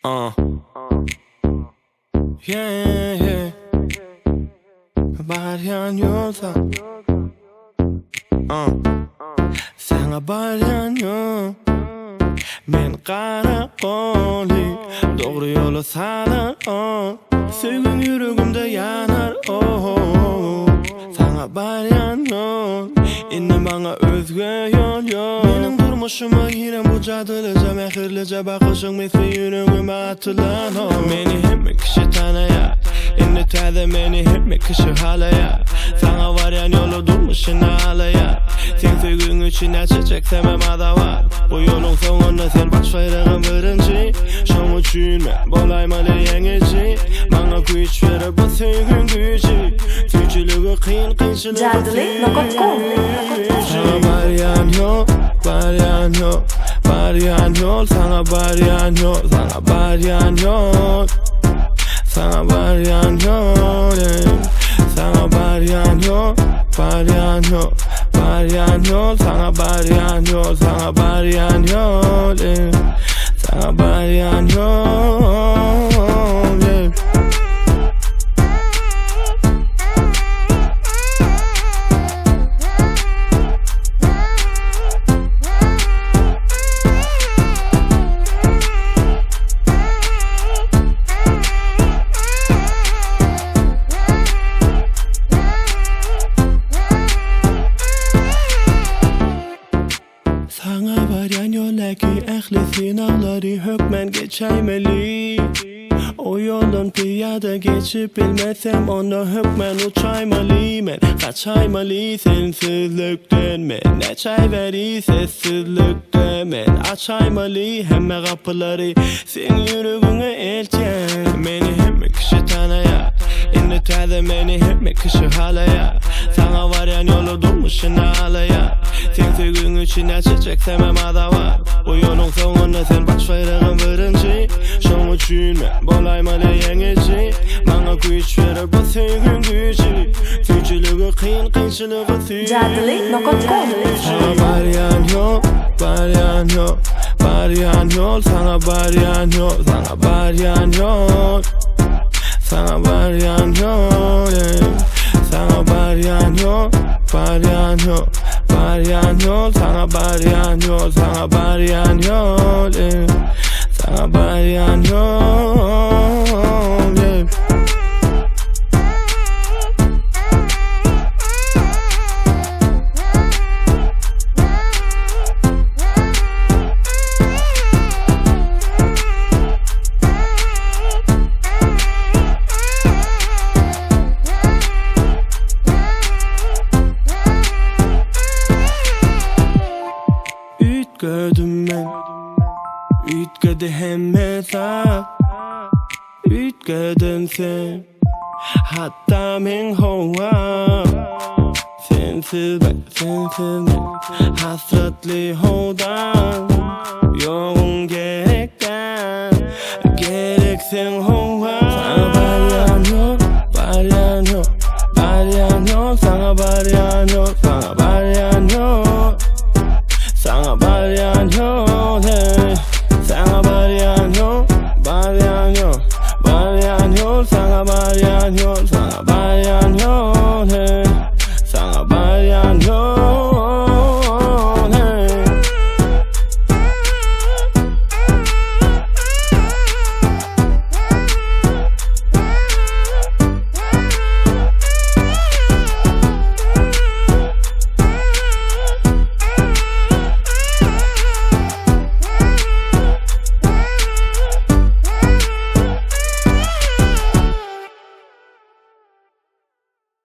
Uh. Yeah, yeah. Barýan ýol saňa. Uh. Saňa barýan ýol. Men gara goly dogry ýola salar oh. Söýgüň ýüregimde ýanar oh. Saňa barýan ýol Indi maňa özge ýol ýok Meniň durmuşyma giren bu jadylyja mähirlije bakyşyň misli ýüregime atylan ok Meni hemme kişi tanaýar Indi täze meni hemme kişi halaýar Saňa barýan ýola durmuşyny alaýar Seň söýgüň üçin näçe çeksemem azap Bu ýoluň soňunda sen baş baýragym birinji Şoň üçin men bolaýmaly ýeňiji Maňa güýç berer bu söýgiň güýji Süýjüligi kyn kynçylygy Jadyly nokat kom. Saňa barýan ýol, barýan ýol, barýan ýol Saňa barýan ýol, saňa barýan ýol Saňa barýan ýol, ey. Saňa barýan ýol, barýan ýol, barýan ýol Saňa barýan ýol, saňa barýan ýol, ey. Saňa barýan ýol, ey. Saňa barýan ýoldaky ähli synaglary hökmän geçäýmeli. O ýoldan pyýada geçip bilmesem onda hökmän uçaýmaly men Gaçaýmaly sensizlikden men Näçäýberi sessizlikde men Açaýmaly hemme gapylary Seň ýüregiňe eltýän Meni hemme kişi tanaýar Indi täze meni hemme kişi halaýar Saňa barýan ýola durmuşyny alaýar Seň söýgüň üçin näçe çeksemem azap Bu ýoluň soňunda sen baş baýragym birinji Şoň üçin men bolaýmaly ýeňiji Maňa güýç berer bu söýgiň güýji Süýjüligi kyn kynçylygy süýji Jadyly nokat kom. Saňa barýan ýol, barýan ýol, barýan ýol Saňa barýan ýol, saňa barýan ýol Saňa barýan ýol, ey. Saňa barýan ýol, barýan ýol, barýan ýol Saňa barýan ýol, saňa barýan ýol, ey. Saňa barýan ýol, ey. Üýtgedim men Üýtgedi hemme zat Üýtgedin sen Hatda meň howam Sensiz ben, sensiz men Hasratly howdan.